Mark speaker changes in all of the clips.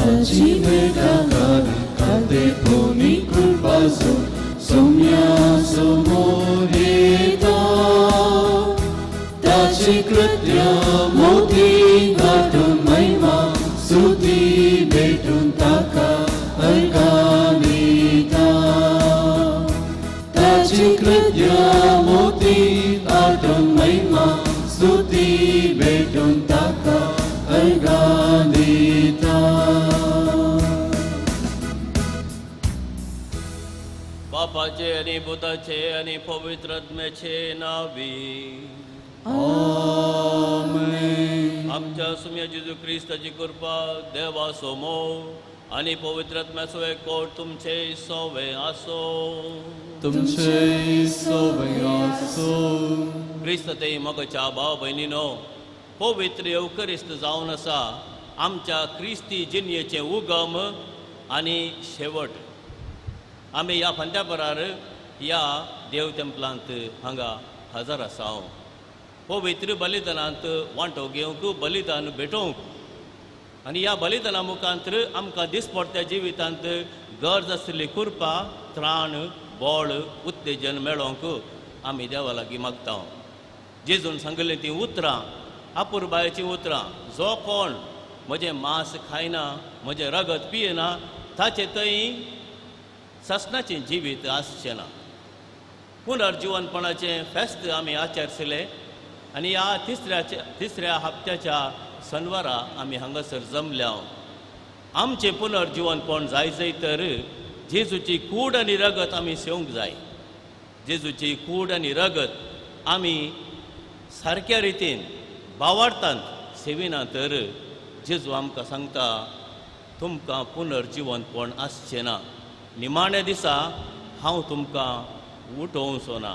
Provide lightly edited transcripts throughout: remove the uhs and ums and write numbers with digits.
Speaker 1: ताची भेटाकार कातेपोनी कृपासो सोम्या समोर येता ताची कृत्य मोती घातून महिमा स्तुती भेटून ताका अर्घां दिता ताची कृत्य मोती आटून महिमा स्तुती भेटून ताका अर्घां दिता.
Speaker 2: बापाचे आनी पुताचे आनी पवित्र आत्म्याचे नावी.
Speaker 1: आमेन.
Speaker 2: आमच्या सुम्या जेजू क्रिस्ताची कृपा, देवाचो मोग आनी पवित्र आत्म्याचो एकवट तुमचे सोवे आसो.
Speaker 1: तुमचे सोवे आसो.
Speaker 2: क्रिस्त ते मोगाच्या भाव भयणीनो, पवित्र येवकरिस्त जावन आसा आमच्या क्रिस्ती जिणयेचें उगम आनी शेवट. आमी ह्या फांत्यापरार ह्या देव तेंपलांत हांगा हजर आसा पवित्र बलिदानांत वांटो घेवंक, बलिदान भेटोवंक आनी ह्या बलिदाना मुखांत आमकां दिसपडट्या जिवितांत गरज आशिल्ली कृपा, त्राण, बळ, उत्तेजन मेळोवंक आमी देवा लागीं मागता. जेजून सांगिल्लीं तीं उतरां, अपुरबायेचीं उतरां, जो कोण म्हजें मांस खायना, म्हजें रगत पियेना, ताचे थंय सासणाचें जिवीत आसचें ना. पुनर्जिवनपणाचें फेस्त आमी आचरशिले आनी ह्या तिसऱ्या हप्त्याच्या शनवारा आमी हांगासर जमल्या. आमचें पुनर्जिवनपण जाय जाय तर जेजूची कूड आनी रगत आमी सेवंक जाय. जेजूची कूड आनी रगत आमी सारक्या रितीन बावार्थान सेविना तर जेजू आमकां सांगता, तुमकां पुनर्जिवनपण आसचें ना. निमाण्या दिसा हांव तुमकां उठोवचो ना.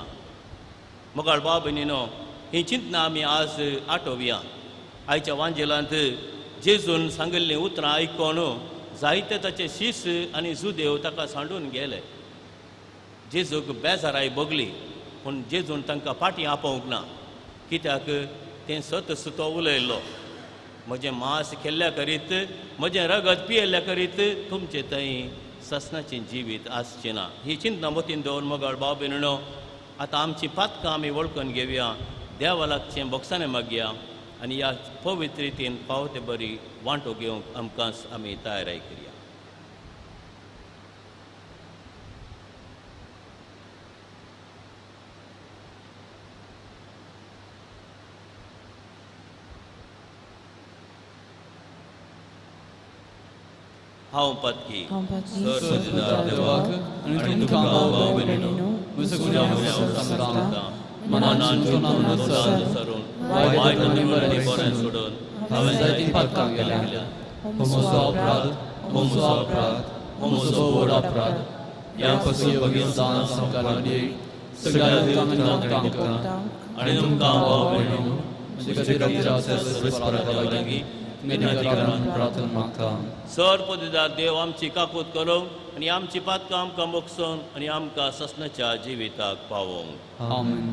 Speaker 2: मोगाळ भाव भयणीनो, ही चिंतना आमी आज आठोवया. आयच्या वांजेलांत जेजून सांगिल्लीं उतरां आयकून जायते ताचे शीस आनी जुदेव ताका सांडून गेले. जेजूक बेजाराय भोगली, पूण जेजून तांकां फाटीं आपोवंक ना. कित्याक तें सत सुतो उलयल्लो, म्हजें मांस खेल्ल्या करीत, म्हजें रगत पियेल्ल्या करीत तुमचे थंय सासणाचें जिवीत आसचें ना. ही चिंतना मतीन दवर मोगाळ भाव भयणीनो, आतां आमची पातकां आमी वळखून घेवया, देवा लागचें बोगसाणें मागया आनी ह्या पवित्र रितीन फावो ते बरी वांटो घेवंक आमकां आमी तयाराय करया. हांव पातकी
Speaker 1: सर्वजिदार देवाक आनी तुमकां भाव भयणीनो म्हजो गुन्यांव सांगता, मनान चिंतून सरून वायट आनी बरें सोडून हांवें जायतीं पातकां केल्या. हो म्हजो अपराध, हो म्हजो अपराध, हो म्हजो व्हड अपराध. ह्या पासून बेगीन जावन सामकार सगळ्या लोकांक
Speaker 2: आनी तुमकां भाव भयणीनो
Speaker 1: म्हजे खातीर सर्वेस्परा लागीं प्रार्थना मागता.
Speaker 2: सर पदिदार देव आमची काकूत करूंक आनी आमची पातकां आमकां मोगसून आनी आमकां ससनाच्या जिविताक पावोवंक.
Speaker 1: आमेन.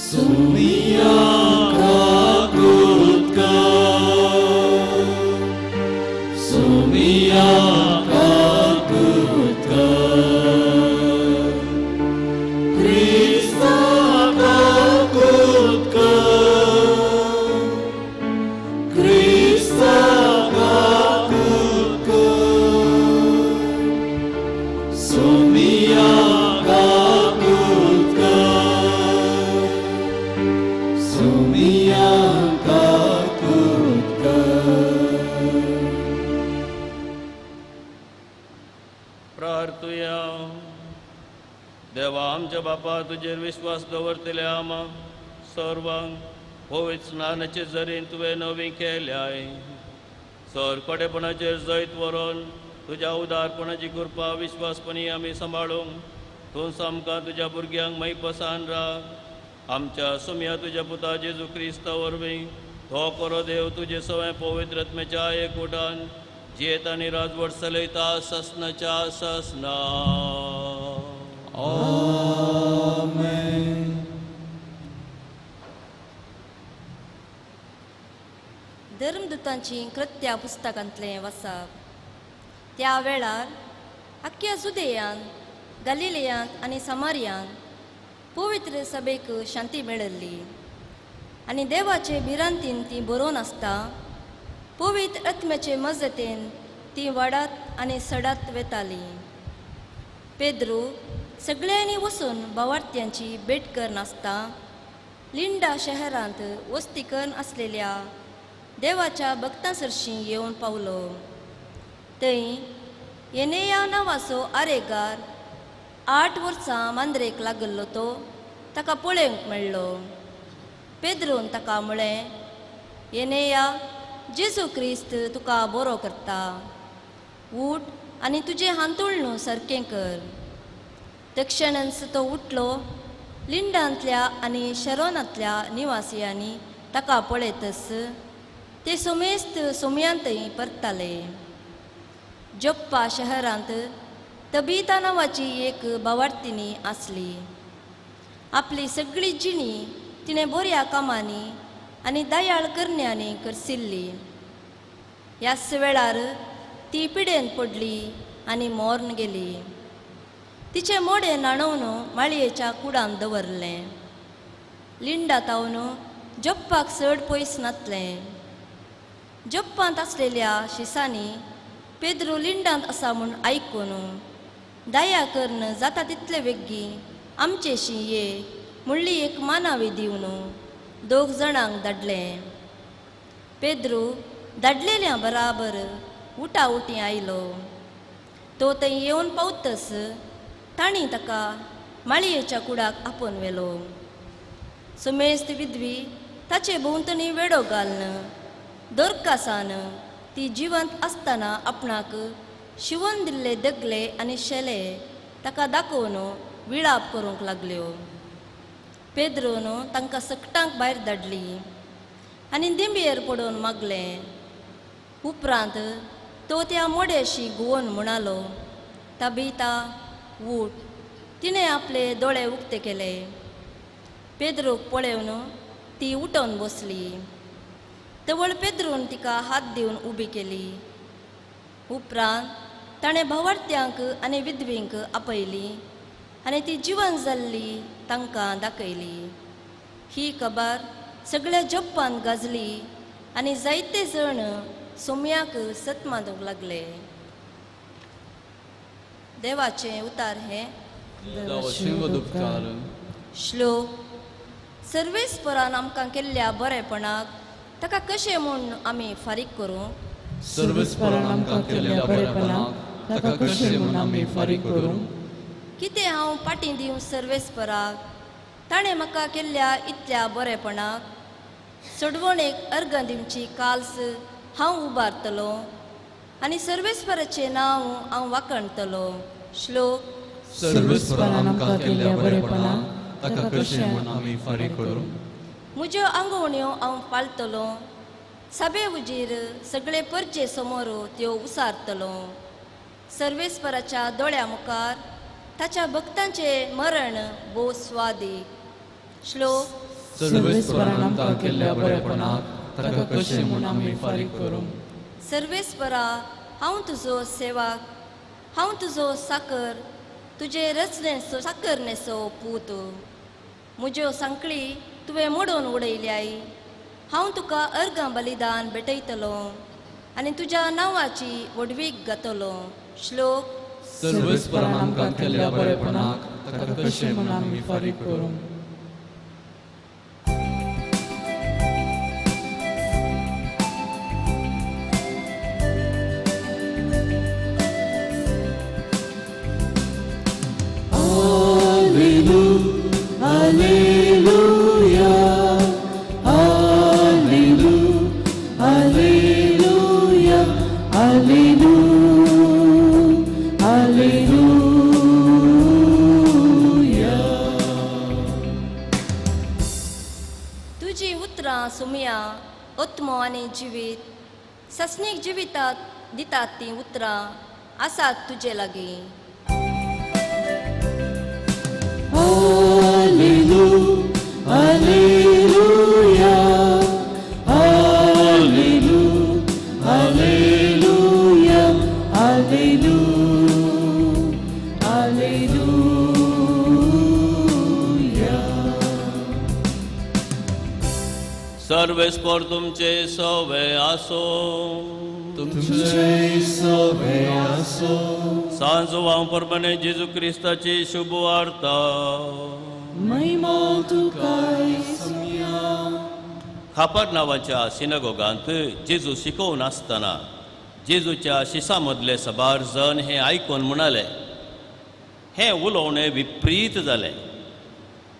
Speaker 1: सुमिया काकूत कर, सुमिया काकूत कर, क्रिस्ता काकूत कर, क्रिस्ता काकूत कर, सुमिया काकूत कर, सुमिया काकूत कर.
Speaker 2: प्रार्थुया. देवा आमच्या बापा, तुजेर विश्वास दवरतले आमा सर्वांक पवित्र स्नानाचे जरीन तुवें नवी केल्याय. सरकडेपणाचेर जैत व्हरोन तुज्या उदारपणाची कृपा विश्वासपणी आमी सांबाळूंक तूं आमकां तुज्या भुरग्यांक मैपसान राख. आमच्या सुम्या तुज्या पुता जेजू क्रिस्ता वरवीं तो करो देव तुजे सवंय पवित्र आत्म्याच्या एकवटान जियेत आनी राजवट चलयता ससनाच्या ससना.
Speaker 1: आमेन.
Speaker 3: धर्मदूतांची कृत्या पुस्तकांतलें वसाप. त्या वेळार आख्या जुदेयान, गलिलियांत आनी समारियान पवित्र सभेक शांती मेळिल्ली आनी देवाचे भिरांतीन ती बरोवन आसता पवित्र आत्म्याचे मजतीन ती वाडात आनी सडात वेताली. पेद्रू सगळ्यांनी वचून बावार्त्यांची भेट करून आसता लिंडा शहरांत वस्ती करून आसलेल्या देवाच्या भक्तां सरशीं येवन पावलो. थंय येनेया नांवाचो आरेगार 8 वर्सां मांद्रेक लागिल्लो तो ताका पळोवंक मेळ्ळो. पेद्रून ताका म्हळें, येनेया, जेजू क्रिस्त तुका बरो करता, उठ आनी तुजें हांतुळणू सारकें कर. तक्षणच तो उठलो. लिंडांतल्या आनी शरोनांतल्या निवासियांनी ताका पळयतच ते सोमेस्त सोम्यांतय परताले. जोप्पा शहरांत तबिता नांवाची एक बावार्तिनी आसली. आपली सगळी जिणी तिणें बऱ्या कामांनी आनी दयाळ करण्यांनी करसिल्ली. ह्याच वेळार ती पिडेन पडली आनी मर्ण गेली. तिचें मोडें न्हाणोवन माळयेच्या कुडान दवरलें. लिंडा तावन जोप्पाक चड पयस नातलें. जोप्पांत आसलेल्या शिसांनी पेद्रू लिंडांत आसा म्हूण आयकून दया करून जाता तितले वेगीं आमचेशी ये म्हणली एक मानावी दिवन 2 जाणांक धाडलें. पेद्रू धाडलेल्या बराबर उटाउटी आयलो. तो थंय येवन पावतच तांणी ताका माळयेच्या कुडाक आपोवन व्हेलो. सुमेस्त विधवी ताचे भोंवतणी वेडो घालून दोरकासान ती जिवंत आसतना आपणाक शिवून दिल्ले दगले आनी शेले ताका दाखोवन विळाप करूंक लागल्यो. पेद्रून तांकां सकटांक भायर धाडली आनी दिंबयेर पडून मागलें. उपरांत तो त्या मोड्याशी घुंवोन म्हणालो, तबिता, उठ. तिणें आपले दोळे उक्ते केले. पेद्रूक पळोवन ती उठोवन बसली. तवळ पेद्रून तिका हात दिवन उबी केली. उपरांत ताणें भावार्त्यांक आनी विधवींक आपयली आनी ती जिवन जाल्ली तांकां दाखयली. ही खबर सगळ्या जप्पान गाजली आनी जायते जण सोम्याक सत मानूंक लागले. देवाचें उतार हें. श्लोक. सर्वेस्परान आमकां केल्ल्या बरेपणाक ताका कशें म्हूण आमी फारीक करूं?
Speaker 1: सर्वेस्परान आमकां केल्ल्या बरेपणाक ताका कशें म्हूण आमी फारीक करूं?
Speaker 3: कितें हांव पाटी दिवं सर्वेस्पराक ताणें म्हाका केल्ल्या इतल्या बरेपणाक? सोडवणेक अर्गां दिवची काल्स हांव उबारतलो आनी सर्वेस्पराचें नांव हांव वाखणतलो. श्लोक.
Speaker 1: सर्वेस्परान आमकां केल्ल्या बरेपणाक ताका कशें म्हूण आमी फारीक करूं?
Speaker 3: म्हज्यो आंगवण्यो हांव पाळटलो, सभे उजीर सगळे परचे समोर त्यो उसारतलो. सर्वेस्पराच्या दोळ्या मुखार ताच्या भक्तांचें मरण भोव स्वादीक. श्लोक.
Speaker 1: सर्वेस्परान आमकां केल्ल्या बरेपणाक ताका कशें म्हूण आमी फारीक करूं?
Speaker 3: सर्वेस्परा, हांव तुजो सेवक, हांव तुजो साकर, तुजे रचनेचो साकर नेसो पूत. म्हज्यो सांकळी तुवें मोडून उडयल्याय. हांव तुका अर्गां बलिदान भेटयतलो आनी तुज्या नांवाची व्हडवीक गातलो. श्लोक.
Speaker 1: सर्वेस्परान आमकां केल्ल्या बरेपणाक ताका कशें म्हूण आमी फारीक करूं?
Speaker 3: तुजी उतरां सुमया आत्मो आनी जिवीत ससनीक जिवितात दितात तीं उतरां आसात तुजे लागीं.
Speaker 1: Alleluia, Alleluia, Alleluia, Alleluia, Alleluia.
Speaker 2: सर्वेस्पर तुमचे सवे आसो.
Speaker 1: तुमचे सवे आसो.
Speaker 2: सांजवां परमाणे जेजू क्रिस्ताची शुभ वार्ता.
Speaker 1: महिमा तुकाय सोम्या.
Speaker 2: खापर नांवाच्या सिनागोगांत जेजू शिकोवन आसतना जेजूच्या शिसा मदले सबार जण हें आयकून म्हणाले, हें उलोवणें विपरीत जालें,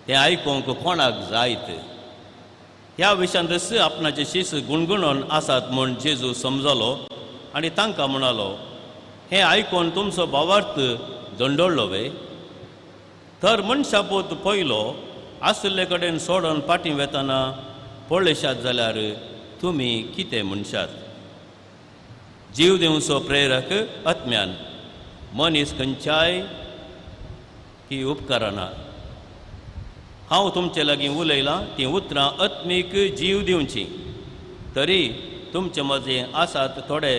Speaker 2: तें आयकूंक कोणाक जायत. ह्या विशयांतच आपणाचे शीस गुणगुणून आसात म्हूण जेजू समजलो आनी तांकां म्हणालो, हें आयकून तुमचो भावार्थ दंडळ्ळो वे? तर मनशापूत पयलो आशिल्ले कडेन सोडून फाटीं वेतना पळयशात जाल्यार तुमी कितें म्हणशात? जीव दिवचो प्रेरक आत्म्यान मनीस खंयच्याय की उपकारना. हांव तुमचे लागीं उलयलां तीं उतरां आत्मीक जीव दिवचीं, तरी तुमचे मदीं आसात थोडे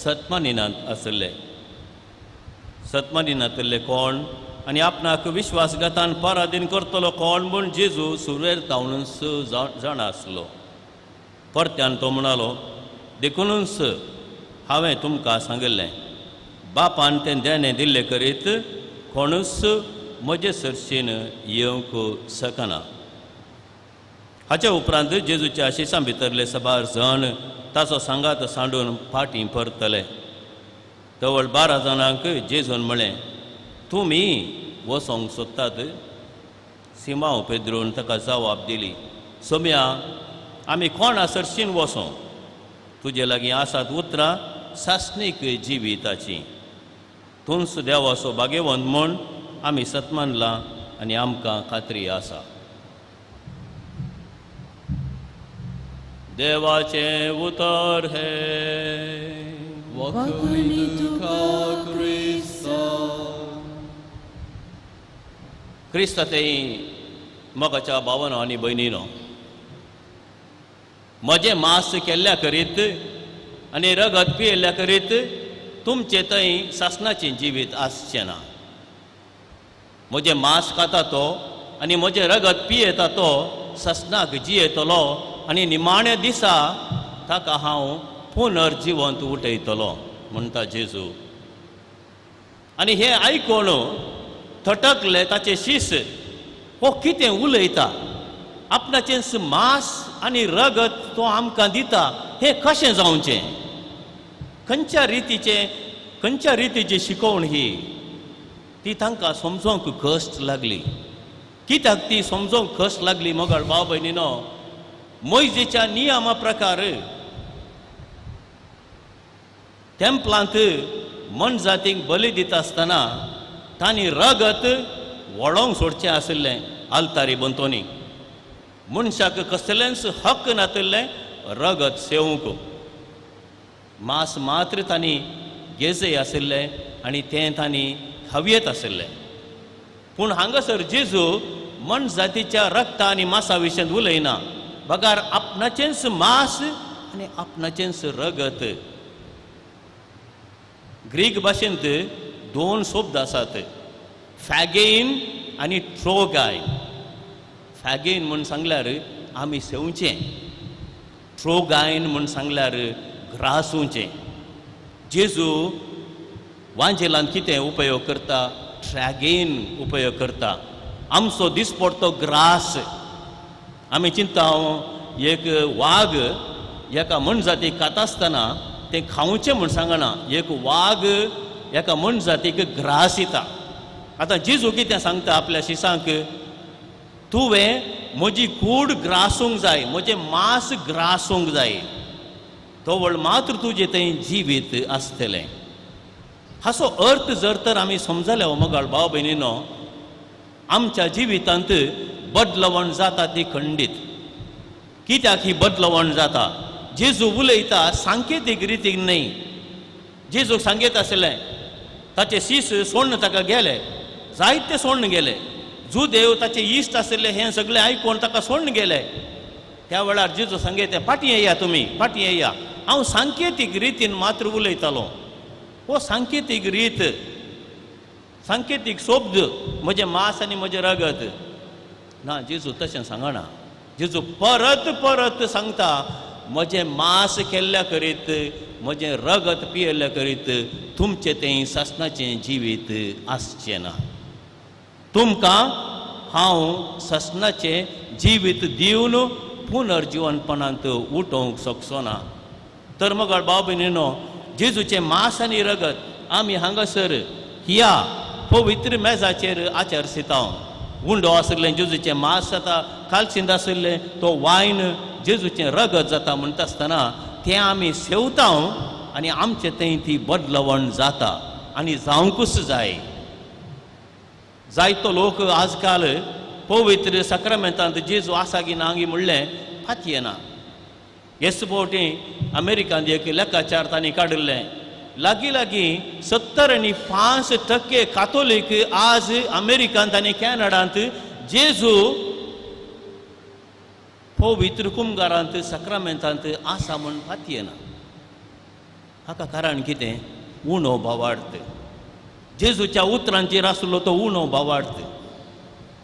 Speaker 2: सत्मानिनांत आशिल्ले. सत्मानिनांतले कोण आनी आपणाक विश्वासघातान पराधीन करतलो कोण म्हूण जेजू सुरवेर तावनूच जाणा आसलो. परत्यान तो म्हणालो, देखुनूच हांवें तुमकां सांगिल्लें, बापान तें देणें दिल्लें करीत कोणूच म्हजे सरशीन येवंक शकना. हाचे उपरांत जेजूच्या शिसां भितरले सबार जण ताचो सांगात सांडून फाटीं परतले. तवळ 12 जाणांक जेजून म्हळें, तुमी वचोंक सोदतात? सिमांव पेद्रून ताका जवाब दिली, सोम्या, आमी कोणा सरशीन वचों? तुजे लागीं आसात उतरां सासणीक जिविताचीं. तूंच देवाचो भागेवंत म्हूण आमी सतमानलां आनी आमकां खात्री आसा. देवाचें उतर हें.
Speaker 1: वाकुनी तुका क्रिस्ता.
Speaker 2: क्रिस्ता तें मोगाच्या भावानो आनी भयणीनो, म्हजें मास केल्ल्या करीत आनी रगत पियेल्ल्या करीत तुमचें थंय सासणाचें जिवीत आसचें ना. म्हजें मांस खाता तो आनी म्हजें रगत पियेता तो सासणाक जियेतलो आनी निमाण्या दिसा ताका हांव पुनर्जिवंत उठयतलो म्हणटा जेजू. आनी हें आयकून थटकले ताचे शीस, हो कितें उलयता? आपणाचें मांस आनी रगत तो आमकां दिता, हें कशें जावचें? खंयच्या रितीची शिकवण ही? ती तांकां समजोंक कश्ट लागली. कित्याक ती समजोंक कश्ट लागली मोगाळ भाव भयणीनो? मोयजेच्या नियमा प्रकार तेंपलांत मनजातीक बली दिता आसतना तांणी रगत वळोंक सोडचें आशिल्लें आल्तारी भोंवतणी. मनशाक कसलेंच हक्क नातिल्लें रगत सेवंक. मांस मात्र तांणी गेजय आशिल्लें आनी तें तांणी खावयेत आशिल्लें. पूण हांगासर जेजू मनजातीच्या रगता आनी मांसा विशयांत उलयना, बगार आपणाचेंच मांस आनी आपणाचेंच रगत. ग्रीक भाशेंत 2 शब्द आसात, फॅगेन आनी ट्रोगायन. फॅगेन म्हूण सांगल्यार आमी सेवचें, ट्रोगायन म्हूण सांगल्यार ग्रासूचें. जेजू वांजेलान कितें उपयोग करता? ट्रॅगेन उपयोग करता. आमचो दिसपडतो ग्रास. आमी चिंता एक वाग एका मनजातीक खाता आसतना तें खावचें म्हूण सांगना, एक वाग एका मनजातीक ग्रास दिता. आतां जेजू कितें सांगता आपल्या शिसांक? तुवें म्हजी कूड ग्रासूंक जाय, म्हजें मांस ग्रासूंक जाय, तवळ मात्र तुजें थंय जिवीत आसतलें. हाचो अर्थ जर तर आमी समजले मोगाळ भाव भयणीनो, आमच्या जिवितांत बदलवण जाता ती खंडीत. कित्याक ही बदलवण जाता? जेजू उलयता सांकेतीक रितीन न्हय. जेजूक सांगीत आशिल्लें, ताचे शीस सोडून ताका गेले, जायते सोडून गेले. जुदेव ताचे इश्ट आशिल्ले हें सगळें आयकून ताका सोडून गेले. त्या वेळार जेजू सांगीत, फाटीं येया तुमी, फाटीं येया. हांव सांकेतीक रितीन मात्र उलयतालो. हो सांकेतीक रीत, सांकेतीक शब्द, म्हजें मांस आनी म्हजें रगत ना. जेजू तशें सांगना. जेजू परत परत सांगता, म्हजें मांस केल्ल्या करीत, म्हजें रगत पियेल्ल्या करीत तुमचें तें सासणाचें जिवीत आसचें ना. तुमकां हांव सासणाचें जिवीत दिवन पुनर्जिवनपणांत उठोवंक शकचो ना. तर मगळ भाव भयणीनो, जेजूचें मांस आनी रगत आमी हांगासर ह्या पवित्र मेजाचेर आचरसिता. उंडो आशिल्लें जेजूचें मांस जाता, कालसिंद आशिल्लें तो वायन जेजूचें रगत जाता. म्हणटा आसतना तें आमी सेवता आनी आमचें थंय ती बदलवण जाता आनी जावंकूच जाय. जायतो लोक आजकाल पवित्र साक्रामेंतांत जेजू आसा की ना म्हणलें फातयेना. हेच फावटी अमेरिकांत एक लेखाचार तांणी काडिल्लें, लागीं लागीं 75% कातोलीक आज अमेरिकांत आनी कॅनडांत जेजू पवित्र कुमगारांत साक्रामेंतांत आसा म्हूण फातयेना. हाका कारण कितें? उणो भावार्थ. जेजूच्या उतरांचेर आसलो तो उणो भावार्थ.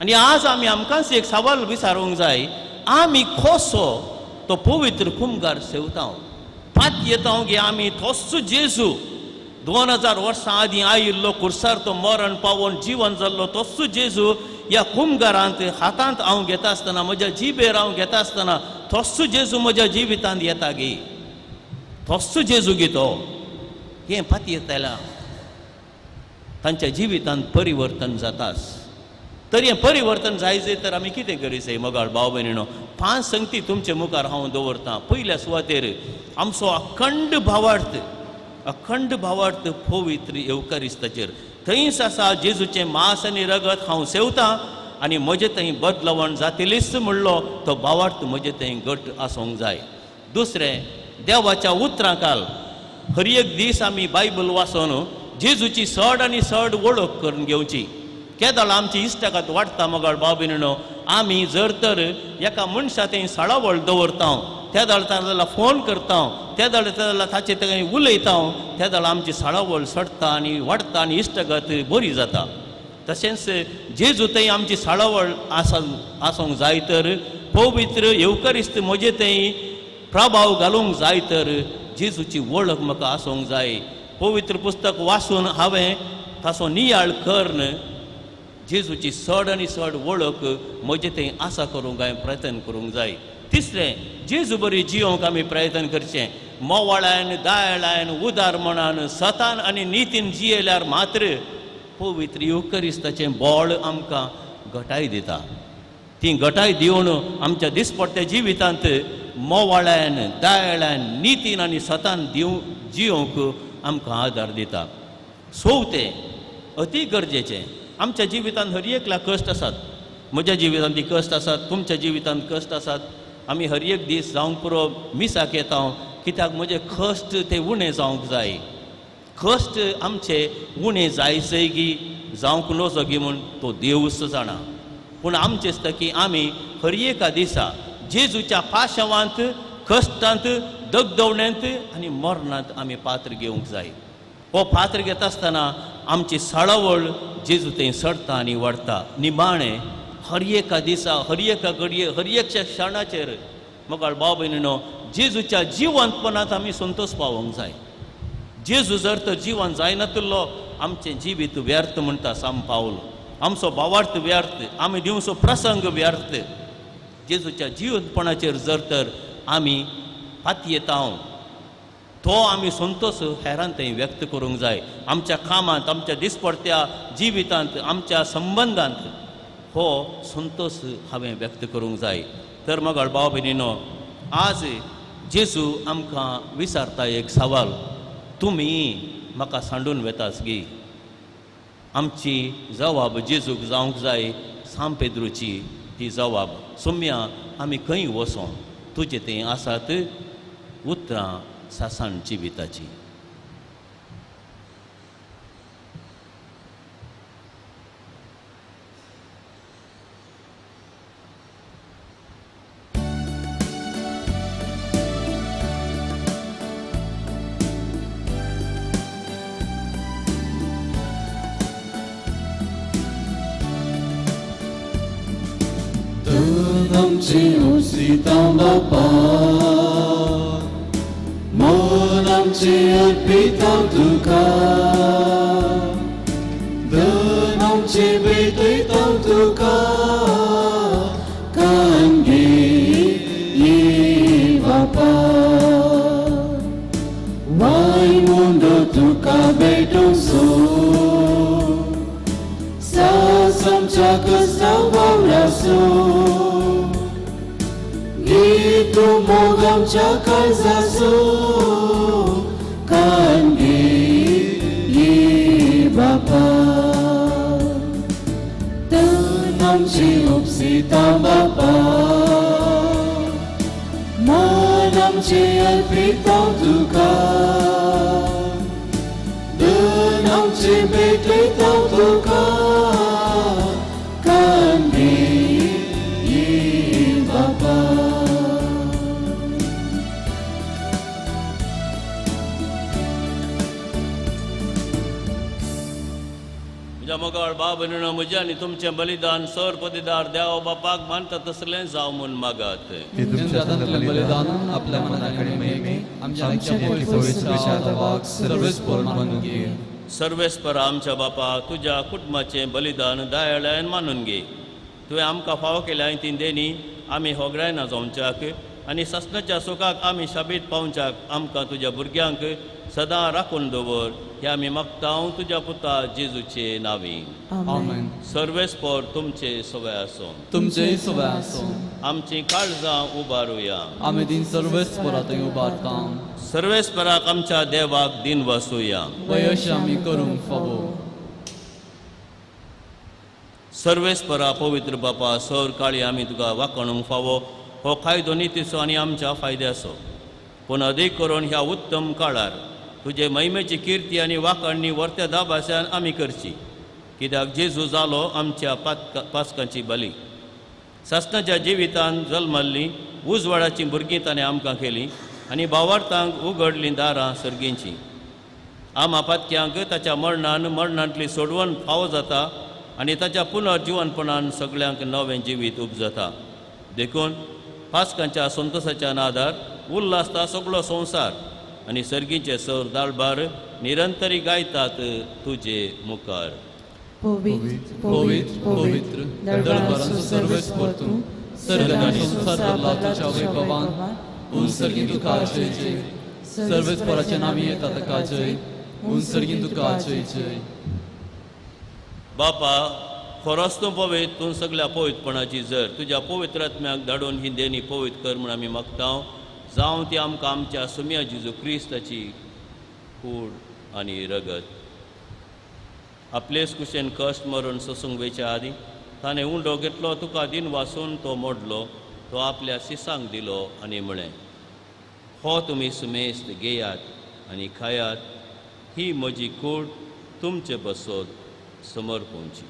Speaker 2: आनी आज आमी आमकांच एक सवाल विचारूंक जाय, आमी कसो तो पवित्र कुमगार सेवता, पातयेता की आमी तोच जेजू 2000 वर्सां आदीं आयिल्लो, कुर्सार तो मरण पावोवन जिवन जाल्लो तोच जेजू ह्या कुमगारांत हातांत हांव घेता आसतना, म्हज्या जिबेर हांव घेता आसतना तोच जेजू म्हज्या जिवितांत येता गी, तोच जेजू गी तो हें पातयेतल्या तांच्या जिवितांत परिवर्तन जातास. तर हें परिवर्तन जायचे तर आमी कितें करीत मोगाळ भाव भयणीनो? 5 संगती तुमचे मुखार हांव दवरतां. पयल्या सुवातेर आमचो अखंड भावार्थ, अखंड भावार्थ पवित्र येवकारिस्ताचेर. थंयच आसा जेजूचें मांस आनी रगत हांव सेवतां आनी म्हजें थंय बदलवण जातलीच म्हणलो तो भावार्थ म्हजें थंय घट आसूंक जाय. दुसरें, देवाच्या उतरां काल हर एक दीस आमी बायबल वाचून जेजूची चड आनी चड वळख करून घेवची. केदळ आमची इश्टागत वाडटा मोगाळ भाव भयणीनो. आमी जर तर एका मनशा थंय साळावळ दवरता, त्या दळ ताका फोन करता, त्या दळ ताचे थंय उलयता, त्या दळ आमची साळावळ सडटा आनी वाडटा आनी इश्टागत बरी जाता. तशेंच जेजू थंय आमची साळावळ आसूंक जाय तर पवित्र येवकारिस्त म्हजे थंय प्रभाव घालूंक जाय तर जेजूची वळख म्हाका आसूंक जाय. पवित्र पुस्तक वाचून हांवें ताचो नियाळ करून जेजूची चड आनी चड वळख म्हजे थंय आसा करूंक हांवें प्रयत्न करूंक जाय. तिसरें, जेजू बरी जियोंक आमी प्रयत्न करचें. मोवाळान, दयाळान, उदारमणान, सतान आनी नितीन जियेल्यार मात्र पवित्र येवकारिस्ताचें बळ आमकां घटाय दिता. ती घटाय दिवन आमच्या दिसपट्ट्या जिवितांत मोवाळ्यान, दयाळान, नितीन आनी सतान जियोंक आमकां आदार दिता. चवथें, अती गरजेचें, आमच्या जिवितांत हर एकल्या कश्ट आसात. म्हज्या जिवितांत ती कश्ट आसात, तुमच्या जिवितांत कश्ट आसात. आमी हर एक दीस जावंक पुरो मिसाक येता, कित्याक म्हजे कश्ट ते उणें जावंक जाय. कश्ट आमचे उणें जायसय गी जावंक नजो गी म्हूण तो देवूच जाणा. पूण आमचें दिसता की आमी हर एका दिसा जेजूच्या पाशावांत, कश्टांत, दगदवण्यांत आनी मरणांत आमी पात्र घेवंक जाय. हो पात्र घेता आसतना आमची साळावळ जेजू थंय सडटा आनी वाडटा. निमाणें, हर एका दिसा, हर एका घडये, हर एकच्या क्षणाचेर मोगाळ भाव भयणीनो, जेजूच्या जिवंतपणांत आमी संतोश पावोवंक जाय. जेजू जर तर जिवन जायनातिल्लो आमचें जिवीत व्यर्थ म्हणटा साम पावल, आमचो भावार्थ व्यर्थ, आमी दिवचो प्रसंग व्यर्थ. जेजूच्या जिवंतपणाचेर जर तर आमी पातयेता तो आमी संतोश हेरान थंय व्यक्त करूंक जाय. आमच्या कामांत, आमच्या दिसपडत्या जिवितांत, आमच्या संबंदांत हो संतोश हांवें व्यक्त करूंक जाय. तर मोगाळ भाव भयणीनो, आज जेजू आमकां विचारता एक सवाल, तुमी म्हाका सांडून वेतास गी? आमची जवाब जेजूक जावंक जाय सांत पेद्रूची ती जवाब, सोम्या आमी खंय वचों, तुजे थंय आसात उतरां सासाण जिविताची.
Speaker 1: आमची उपसिता बापा, मन आमची अर्पिता तुका, धन आमची भेटयता तुका, कांगे ये बापा, वाय मुंडो तुका भेटूंक सो, सास आमच्या कसा वावरासो, घे तूं मोग आमच्या काळजाचो, कांगे ये बापा, धन आमची उपसिता बापा, मन आमची अर्पिता तुका, धन आमची भेटयता तुका, कांगे ये बापा.
Speaker 2: म्हज्या मोगाळ बाब भयणीनो, म्हजें आनी तुमचें बलिदान सर पदिदार देव बापाक मानता तसलें जावं म्हूण मागात.
Speaker 1: ते तुमच्या हातांतलें बलिदान आपल्या मनाक आनी महिमेक आमच्या पवित्र देवाक सर्वेस्पर मानून घे.
Speaker 2: सर्वेस्पर आमच्या बापा, तुज्या कुटुंबाचें बलिदान दयाळान मानून घे. तुवें आमकां फावो केल्या ती देणी आमी होगडायना जावच्याक आनी सासणाच्या सुखाक आमी शाबीत पावच्याक आमकां तुज्या भुरग्यांक सदां राखून दवर, हे आमी मागता तुज्या पुता जेजूचे नांवी.
Speaker 1: आमेन.
Speaker 2: सर्वेस्पर तुमचे सवय आसूं,
Speaker 1: तुमचेय सवय आसूं.
Speaker 2: आमची काळजां उबारुया.
Speaker 1: आमी दिन सर्वेस्परा थंय उबारता.
Speaker 2: सर्वेस्पराक आमच्या देवाक दिन वासूया.
Speaker 1: वयश आमी करूंक फावो.
Speaker 2: सर्वेस्परा पवित्र बापा, सर काळी आमी तुका वाखणूंक फावो. हो कायदो नितीचो आनी आमच्या फायद्याचो, पूण अदीक करून ह्या उत्तम काळार तुजे महिमेची किर्ती आनी वाखणणी वर्त्या दाबास्यान आमी करची, कित्याक जेजू जालो आमच्या पास्कांची बली. सासणाच्या जिवितान जल्मल्ली उजवाडाचीं भुरगीं ताणें आमकां केलीं आनी भावार्थांक उगडलीं दारां सर्गींचीं. आमा पातक्यांक ताच्या मरणान मरणांतली सोडवण फावो जाता आनी ताच्या पुनर्जिवनपणान सगळ्यांक नवें जिवीत उपजता. देखून पास्कांच्या संतोसाच्या नादार उल्हासता सगळो संवसार आनी सर्गीचे सर दाळबार निरंतरी गायतात तुजे मुखार.
Speaker 1: पवित्र पवित्र पवित्र दळबारांचो सर्वेस्पर तूं, सर्ग आनी संवसार भरला तुज्या वैभवान. उन सर्गीं तुका जय जय. सर्वेस्पराच्या नांवी येता ताका जय. उन सर्गीं तुका जय जय.
Speaker 2: बापा, खरोच तूं पवित्र, तूं सगळ्या पवित्रपणाची जर तुज्या पवित्र आत्म्याक धाडून ही देणी पवित्र कर म्हूण आमी मागता. जावं ती आमकां आमच्या सुम्या जेजू क्रिस्ताची कूड आनी रगत. आपलेच कुशेन कश्ट मरण सोसूंक वयच्या आदीं ताणें उंडो घेतलो, तुका दिन वासून तो मोडलो, तो आपल्या शिसांक दिलो आनी म्हळें, हो तुमी सुमेस्त घेयात आनी खायात, ही म्हजी कूड तुमचे बसोत समर्पूंची.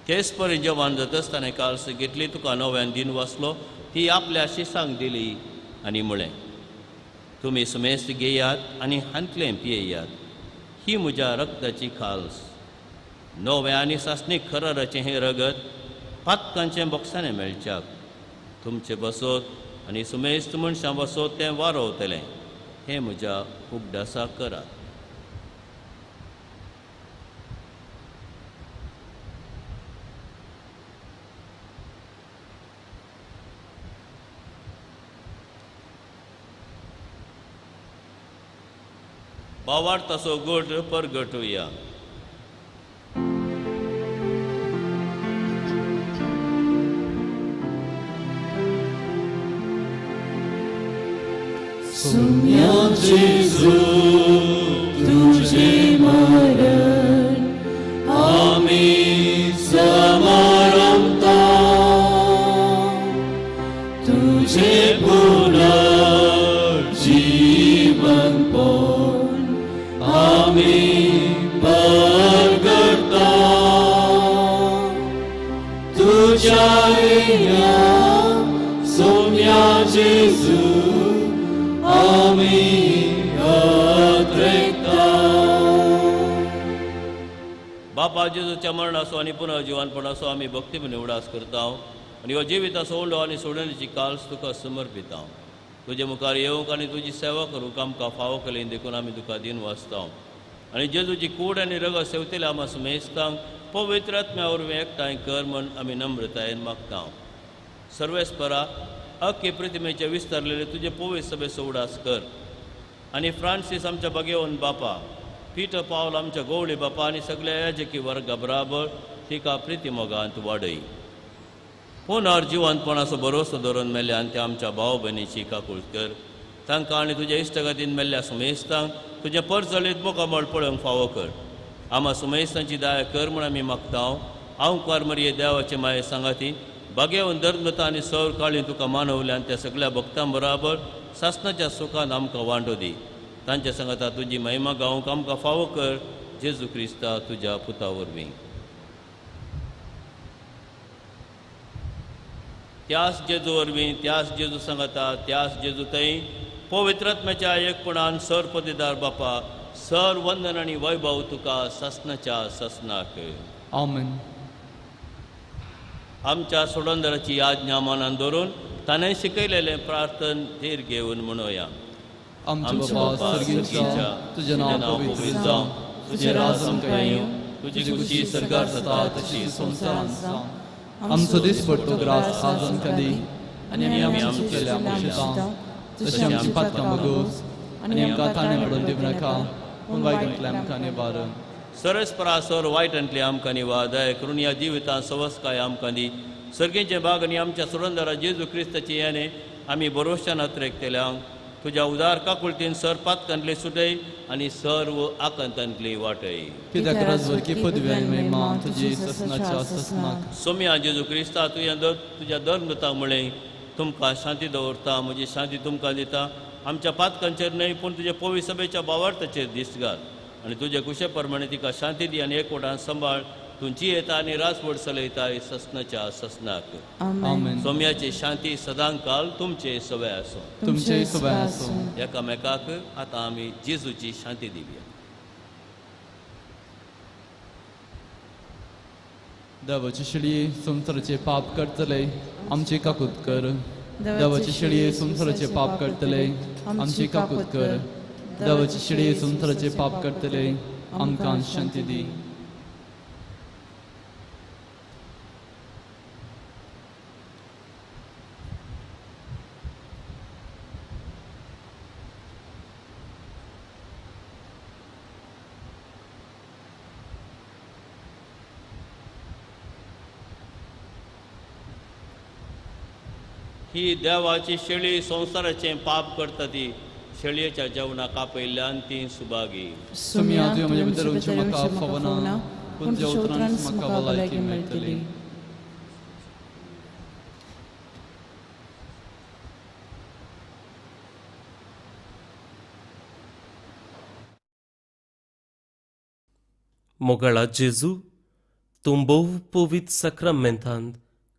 Speaker 2: तेच परी जेवण जातच ताणें काल्स घेतली, तुका नव्यान दिन वाचलो, ती आपल्या शिसांक दिली आनी म्हळें, तुमी सुमेस्त घेयात आनी हांतलें पियेयात, ही म्हज्या रक्ताची खाल्स, नव्या आनी सासणीक खराराचें हें रगत पातकांचें बोक्साणें मेळच्याक तुमचें बसोत आनी सुमेस्त मनशां बसोत तें वारोवतलें, हें म्हज्या उगडासाक करात. भावार्थाचो गट परगटुया.
Speaker 1: सुम्या जेजू तुझे मरण आमी समारंभता, तुझे पुनर्जीवन पण आमी परगटता. तुझ्या येण्या सोम्या जेजू आमी अद्रेकता.
Speaker 2: बापा जेजूच्या मरणाचो आनी पुनर्जिवनपणाचो आमी भक्तीपणी उडास करता आनी हो जिविताचो उंडो आनी सोडणीची काल्स तुका समर्पिता. तुजे मुखार येवंक आनी तुजी सेवा करूंक आमकां फावो केली देखून आमी तुका दिन वाचता आनी जेजूची कूड आनी रगत सेवतले आमा सुमेस्तांक पवित्र आत्म्या वरवीं एकठांय कर म्हण आमी नम्रतायेन मागता. सर्वेस्परा अख्खे प्रतिमेचे विस्तारलेले तुजे पवित्र सभेचो उडास कर आनी फ्रांसीस आमच्या बगेवन बापा, पीटर पावल आमच्या गोवळी बापा आनी सगळ्या याजकी वर्गा बराबर तिका प्रितीमोगांत वाडय. पुनर्जिवंतपणाचो भरोसो धरून मेल्ल्या आनी त्या आमच्या भाव भयणीची काकूळ कर. तांकां आनी तुज्या इश्टगतीन मेल्ल्या सुमेस्तांक तुजें परजळीत मुखामळ पळोवंक फावो कर. आमा सुमेस्तांची दया कर म्हूण आमी मागता. हांव मरिये देवाचे माये सांगाती बागेवन धर्मता आनी सौर काळी तुका मानवल्या आनी त्या सगळ्या भक्तां बराबर सासनाच्या सुखान आमकां वांटो दी. तांच्या सांगाता तुजी महिमा गावंक आमकां फावो कर जेजू क्रिस्ता तुज्या पुता वरवीं. त्यास जेजू वरवीं, त्यास जेजू सांगाता, त्यास जेजू थंय पवित्रात्म्याच्या एकपणान सर पदेदार बापा सर वंदन आनी वैभव तुका सासनाच्या सासनाक.
Speaker 1: आमेन.
Speaker 2: आमच्या सोडंदराची आज्ञा मनान धरून ताणें शिकयलेलें प्रार्थन धीर घेवन म्हणोया.
Speaker 1: आमच्या बाबा सर्गीच्या, तुजें नांव पवित्र जावं, तुजें राज आमकां येवं, तुजी खुशी सरकार जाता तशी संवसारांत जावं. आमचो दिसपट्टो ग्रास आज आमकां दी आनी आमी आमच्या चुकलेल्या मागता तशी आमची पातकां भोगोस आनी आमकां ताणें पडून दिवं नाका पूण वायटांतल्यान आमकां निवारण.
Speaker 2: सरस्परा सर वायटांतले आमकां निवा दया करून ह्या जिवितांत सवसकाय आमकां दी. सर्गेचे भाग आनी आमच्या सुरंदरा जेजू क्रिस्ताची येणे आमी भरोश्यान अत्रेकतल्यांक तुज्या उदार काकुळतीन सर पातकांतले सुटय आनी सर्व आकांतांतली वाटय.
Speaker 1: कित्याक राजवरकी पदवी आनी महिमा तुजी ससनाच्या ससनाक.
Speaker 2: सोम्या जेजू क्रिस्ता तुज्या तुज्या धर्मदूतांक म्हळें तुमकां शांती दवरता, म्हजी शांती तुमकां दिता. आमच्या पातकांचेर न्हय पूण तुज्या पवित्र सभेच्या भावार्थाचेर दिश्ट घाल आनी तुजे कुशे प्रमाणे तिका शांती दी आनी एकवटान सांबाळ. तुमची येता आनी राजवट चलयता ससनाच्या ससनाक.
Speaker 1: आमेन.
Speaker 2: सोम्याची शांती सदांकाल तुमचे सवय आसूं.
Speaker 1: तुमचे सवय आसूं.
Speaker 2: एकामेकाक आतां आमी जेजूची शांती दिवया.
Speaker 1: देवाची शेळये संवसाराचे पाप करतले आमची काकूत कर. देवाची शेळये संवसाराचे पाप करतले आमची काकूत कर. देवाची शेळये संवसाराचे पाप करतले आमकां शांती दी.
Speaker 2: ही देवाची शेळी संवसाराचें पाप करता ती शेळयेच्या जेवणाक आपयल्ल्यान ती सुभागी.
Speaker 1: सोम्या तुवें म्हजे भितर येवचें म्हाका फावना पूण तुज्या उतरान म्हाका भलायकी मेळटली.
Speaker 4: मोगाळा जेजू, तूं भोव पवित्र साक्रामेंतांत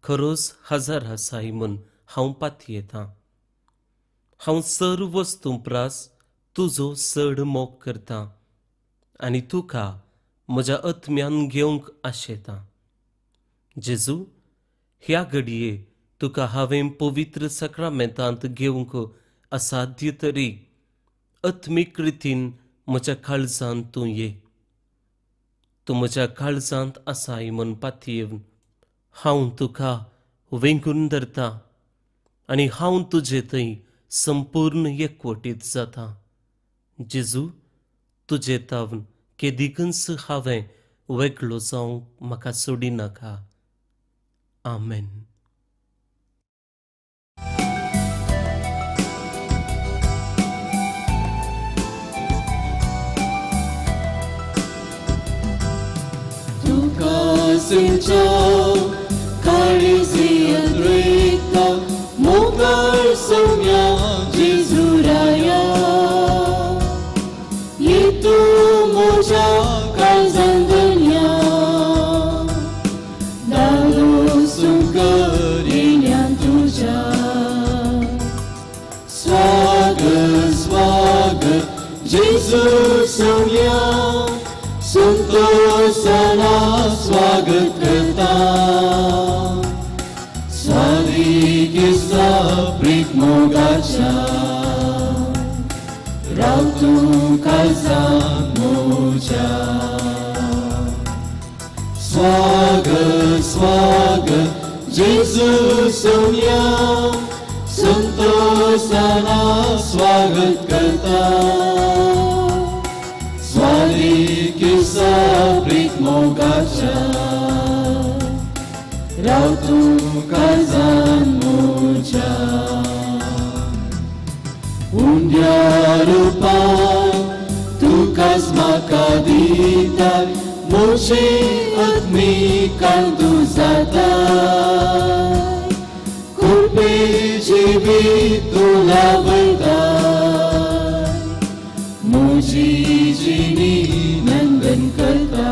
Speaker 4: खरोच हजर आसाय म्हूण हांव पातयेतां. हांव सर्व वस्तूं प्रास तुजो चड मोग करतां आनी तुका म्हज्या आत्म्यान घेवंक आशेतां. जेजू, ह्या घडये तुका हांवें पवित्र साक्रामेंतांत घेवंक असाध्य तरी आत्मीक रितीन म्हज्या काळजांत तूं ये. तूं म्हज्या काळजांत आसाय म्हूण पातयेवन हांव तुका वेंगून धरतां आनी हांव तुजे थंय संपूर्ण एकवटीत जाता. जेजू, तुजे तावन केदिकूच हांवें वेगळो जावंक म्हाका सोडिनाका. आमेन.
Speaker 1: तुका सेवच्या काळीजी अद्वैता मोगाळ सोम्या जेजूराया, ये तूं म्हज्या काळजांत धन्या. दादोसून जेजू सोम्या संतोषाना स्वागत करता स्वादिकेसा प्रीत मोगाच्या राव तूं काळजांत म्हज्या स्वागत स्वागत जेजू सोम्या संतोषाना स्वागत करता स्वादिकेसा प्रीत मोगाच्या राव तूं काळजांत म्हज्या उंड्या रुपान तुकाच म्हाका दिता म्हजे आत्मिकान तूं जाता कृपे जिवीत तूं लाभता म्हजी जिणी नंदन करता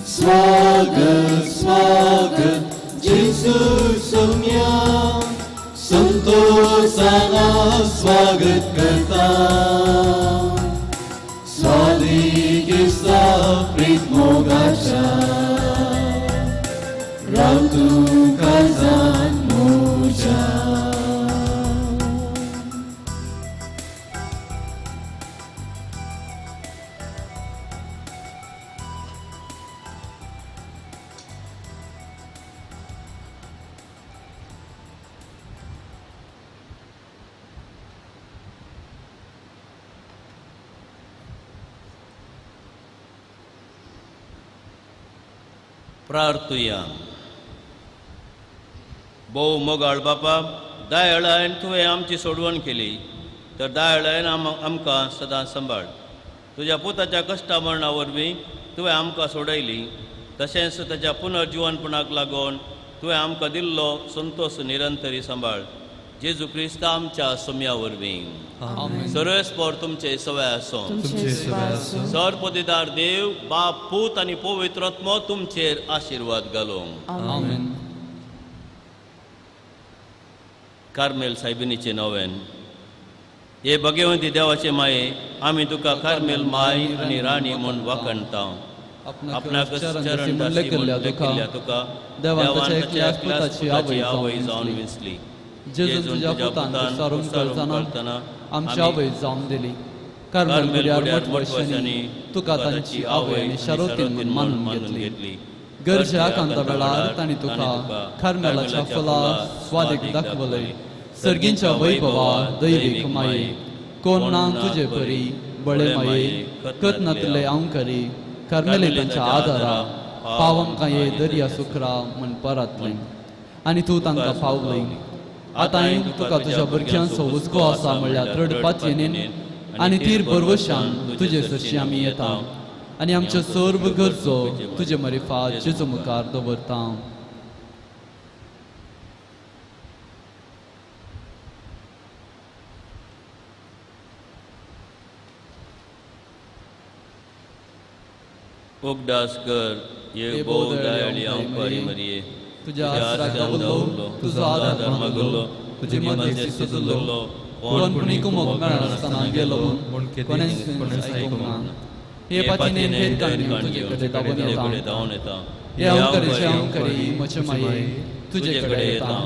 Speaker 1: स्वागत स्वागत जेजू सोम्या संतोषाना स्वागत करता स्वादिकेसा प्रीत मोगाच्या राव तूं काळजांत म्हज्या.
Speaker 2: प्रार्थुया. भोव मोगाळ बापा, दयाळान तुवें आमची सोडवण केली तर दयाळान आमकां सदां सांबाळ. तुज्या पुताच्या कश्टा मरणा वरवीं तुवें आमकां सोडयली, तशेंच ताच्या पुनर्जिवनपणाक लागून तुवें आमकां दिल्लो संतोश निरंतरी सांबाळ. जेजू क्रिस्त आमच्या सोम्या वरवीं. सर्वेस्पर तुमचे सवय आसूं. सर पदिदार देव बाप पूत आनी पवित्र आत्मो तुमचेर आशिर्वाद घालूं. कार्मेल सायबिनीचे नवेन. हे भगवंती देवाचे माये, आमी तुका कार्मेल my आनी राणी म्हूण वाखणता. आपणाक चरण दासी म्हूण लेखिल्ल्या तुका देवान ताच्या एकल्याच पुताची आवय जावन विंचली.
Speaker 1: जेजून तुज्या पुतान सारून करतना आमची आवय जावन दिली. कार्मेल गुड्यार मठवशांनी तुका तांची आवय आनी शारोतीन म्हूण मानून घेतली. गरजे आकांता वेळार तांणी तुका कार्मेलाच्या फुलां स्वादीक दाखवलय. सर्गींच्या वैभवा दैवीक माये, कोण ना तुजे परी बळे माये, कत नातले अंकरी कार्मेलितांच्या आदारा पाव आमकां ये दर्या सुकरा म्हूण परतलें आनी तूं तांकां पावलय. आतां तुका तुज्या भुरग्यांचो हुस्को आसा म्हणल्यार दृढ पातयेन आनी तीर भरवशान तुजे सरशी आमी येता आनी आमच्यो सर्व गरजो तुजे मरिफात जेजू मुखार दवरता.
Speaker 2: उगडास कर हे भोव दयाळी अंवकारी मरिये,
Speaker 1: तुझ्या आसराक दावल्लो, तुजो आदार मागलो, तुजे मध्यस्थी सोदलो, कोण पुणी कुमोक मेळनासतना गेलो म्हूण कोणेंच आयकूंक ना. हे पातीने भेद काडून तुजे कडेन धांवून येता. हे अंवकरीचे अंवकरी म्हजे माये तुजे कडेन येता.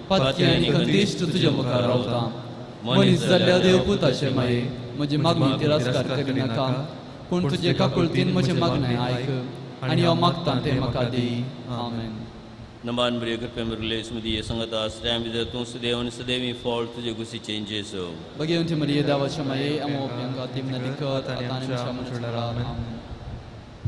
Speaker 1: पातकी आनी खंदिश्ट तुजे मुखार रावता. मनीस जाल्ल्या देवपुताचे माये, म्हजी मागणी तिरस्कार करिनाका, पूण तुजे काकुळतीन म्हजें मागणें आयक आनी हांव मागतां तें म्हाका दी. आमेन.
Speaker 2: नमान मरिये, कृपे मरिये, स्मृती संगता आश्रयां भितर तूं सदैव आनी सदैवी फळ तुजे कुशीचें जेजू.
Speaker 1: भगवंती मरिये देवाच्या माये, आमो ओप्यांका तीम नदी कर आतां आनी आमच्या मरणाच्या वेळार. आमेन.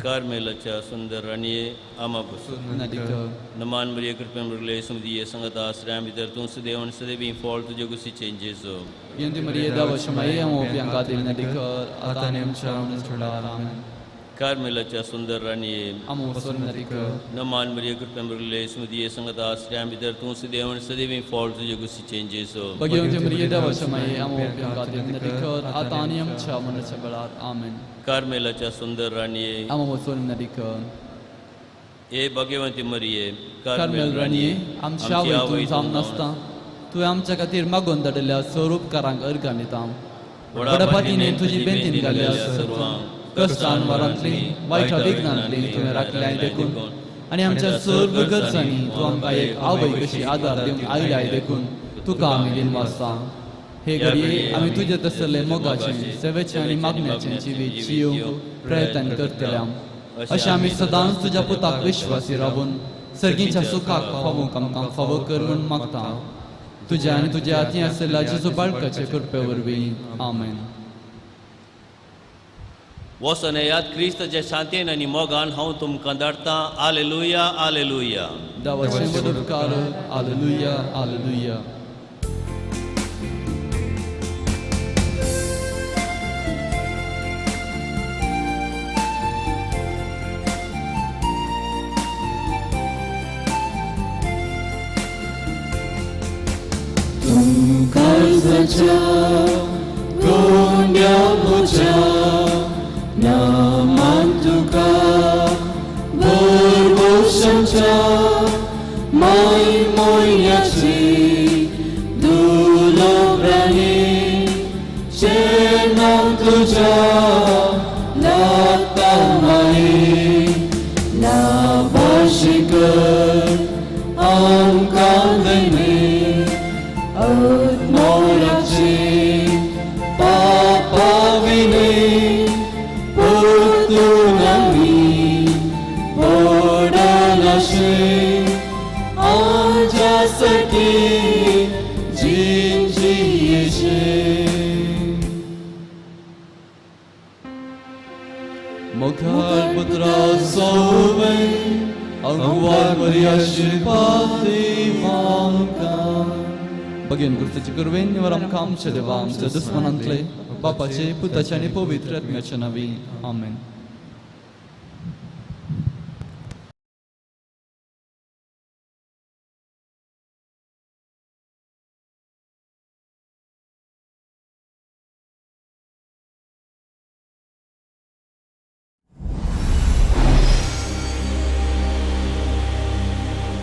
Speaker 2: कार्मेलाच्या सुंदर राणये, आमा पसून
Speaker 1: नदी कर.
Speaker 2: नमान मरिये, कृपे मरिये, स्मृती संगता आश्रयां भितर तूं सदैव आनी सदैवी फळ तुजे कुशीचें जेजू.
Speaker 1: भगवंती मरिये देवाच्या माये, आमो ओप्यांका तीम नदी कर आतां आनी आमच्या मरणाच्या वेळार. आमेन.
Speaker 2: कार्मेलाच्या सुंदर राणये,
Speaker 1: आमो पसून नदी कर.
Speaker 2: नमान मरिये, कृपे मरिये, स्मृती संगता आश्रयां भितर तूं सदैव आनी सदैवी फळ तुजे कुशीचें जेजू.
Speaker 1: भगवंती मरिये देवाच्या माये, आमो ओप्यांका तीम नदी कर आतां आनी आमच्या मरणाच्या वेळार. आमेन.
Speaker 2: कार्मेलाच्या सुंदर राणये,
Speaker 1: आमो पसून नदी कर.
Speaker 2: हे भगवंती मरिये,
Speaker 1: कार्मेल राणये, आमच्या आवय तूं जावन नासता तुवें आमच्या खातीर मागून धाडिल्ल्या स्वरूपकारांक अर्गां दिता. व्हडा पातीने तुजी बेंतीन घाल्या सर्वांक कश्टान वारांतली वायटा विघ्नांतली तुवें राखल्याय देखून आनी आमच्या सर्व गरजांनी तूं आमकां एक आवय कशी आदार दिवन आयल्याय देखून तुका आमी दिनवासता. हे घडये आमी तुजे तसले मोगाचें सेवेचें आनी मागण्याचें जिवीत जियोवंक प्रयत्न करतले. अशें आमी सदांच तुज्या पुताक विश्वासी रावून सर्गीच्या सुखाक फावूंक आमकां फावो कर म्हूण मागता. तुज्या आनी तुज्या हातीं आशिल्ल्या जेजू बाळकाचे कृपे वरवीं. आमेन.
Speaker 2: वचोन येयात क्रिस्ताच्या शांतीन आनी मोगान हांव तुमकां धाडटां. आलेलुया, आलेलुया.
Speaker 1: देवाचे व्हड उपकार. आलेलुया, आलेलुया.
Speaker 5: काळजाच्या गोंड्या म्हज्या नामान तुका भरवशाच्या माय मोयण्याची दुलोब्रांनी चेनाम तुज्या लागता माये नाभाशी कर आमकां दैनी मोराची पापाविने परतून आमी पडनाशे आमच्यासाठी जिंजियेशे.
Speaker 1: मोगाळ पुत्रा सोवे अंगवार बरी आशीर्वाद आमकां. बगेन गुरुची कुरवेन निवर आमकां आमच्या देवा आमच्या दुस्मनांतले बापाचे पुताचे आनी पवित्र आत्म्याच्या नांवी. आमेन.